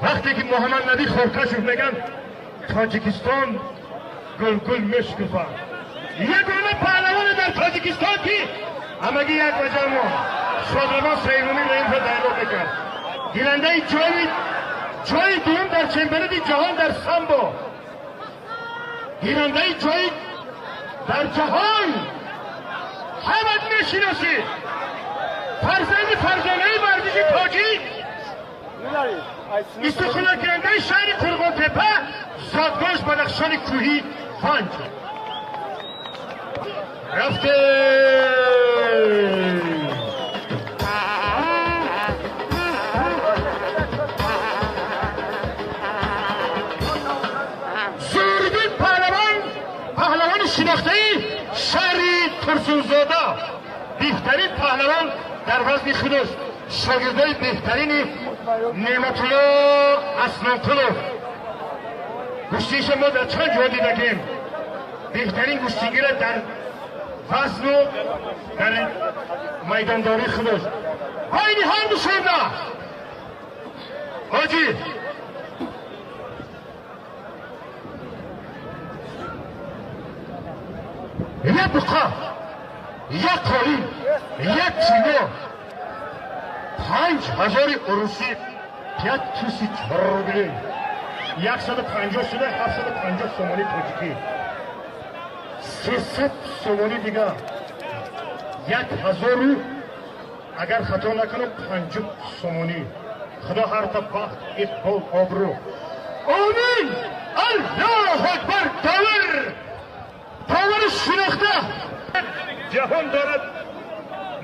Вақте ки Муҳаммад Наби Хоркашев меган, Тоҷикистон гулгул мешкуфад. Ягона паҳлавоне дар Тоҷикистон ки ҳамагӣ як ваҷамо Шодравон Саидмумин Раимов даъво мекард. Гирандаи ҷои дуюм дар чемпионати ҷаҳон дар самбо, гирандаи ҷои дар ҷаҳон ҳамат мешиносӣ, фарзанди фарзонаи варзиши тоҷик, истиқлолгирандаи шаҳри Қурғонтепа, зодгоҳаш Бадахшони кӯҳӣ Ванҷ. Рафте Зуҳуриддин паҳлавон, паҳлавони шинохтаи шаҳри Турсунзода, беҳтарин паҳлавон дар вазни худост, шогирдои беҳтарини Неъматулло Аслонқулов. Гӯштиша мо дар чанд ҷо дидагем, беҳтарин гӯштигира дар вазну дар майдондории худост. Байни ҳар ду шурда ҳоҷӣ як буқа, як қолин, як тилло, 5000 урусӣ, 5000 рублей, 150 шуда 750 сомонӣ тоҷикӣ, 300 сомонӣ дигар, 1000, агар хато накунам, 50 сомонӣ. Худо ҳарта бахт, иқбол, обрӯ. Омин. Аллоҳу акбар. Довар, довари шинохта ҷаҳон дорад,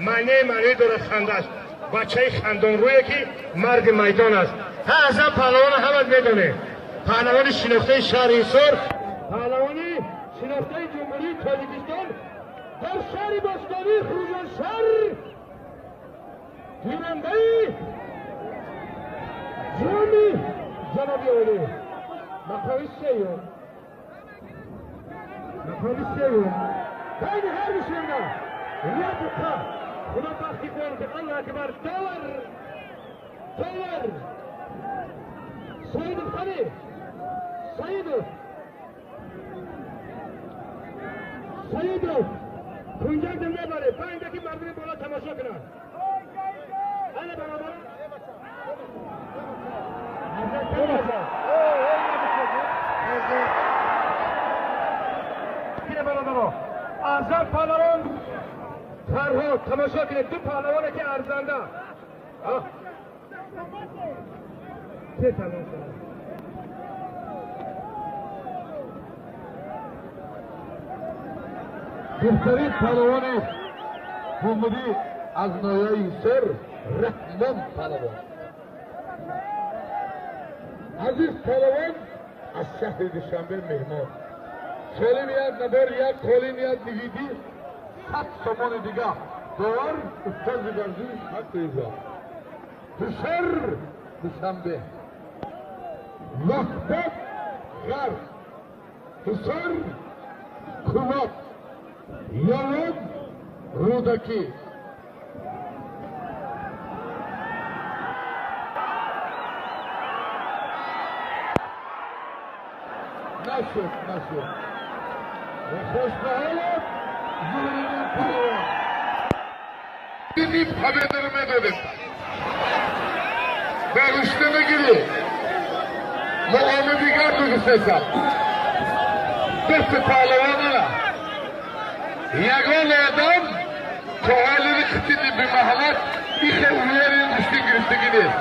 маъне дорад хандааш. Бачаи хандонрӯе ки марди майдон аст. Ҳа, Аъзам паҳлавона ҳамат медонем, паҳлавони шинохтаи шаҳри Ҳисор, паҳлавони шинохтаи Ҷумҳурии Тоҷикистон, дар шаҳри бостонии Хуҷандшаҳр, гирандаи ҷоми ҷаноби олӣ, мақоми сеюм, мақоми сеюм. Байни ҳар душанда як буқа. Худо бахти кунад. Аллоҳ акбар. Довар, довар Саидов қани? Саидов, Саидов, кунҷак мебаре байнда ки мардуми боло тамошо кунанд. Ана бародар, бародаро, Аъзам паҳлавон, Фарҳод, тамошо кунед, ду паҳлавоне ки арзанда. Се тамом шуд. Беҳтарин паҳлавони ҷумҳурӣ аз ноҳияи Ҳисор, Раҳмон паҳлавон. Азиз паҳлавон аз шаҳри Душанбе меҳмон. Солим як набор, як қолин, як нигидӣ, 100 сомони дига. Довар устози варзиш Ҳақризо. Ҳисор, Душанбе. Ваҳдат ғарб. Ҳисор, Кӯлоб. Явон, Рӯдакӣ. Нашуд, нашуд. Ва хуш ба ҳолат Зуҳуриддин паҳлавон. Победа ро медодем. Ба рушта нагирӣ. Мо омадигар бигусесам. Дасти паҳлавонана. Ягон одам то ҳолини қитини бимаҳалат ихе уверен гӯштин гирифтагӣ нест.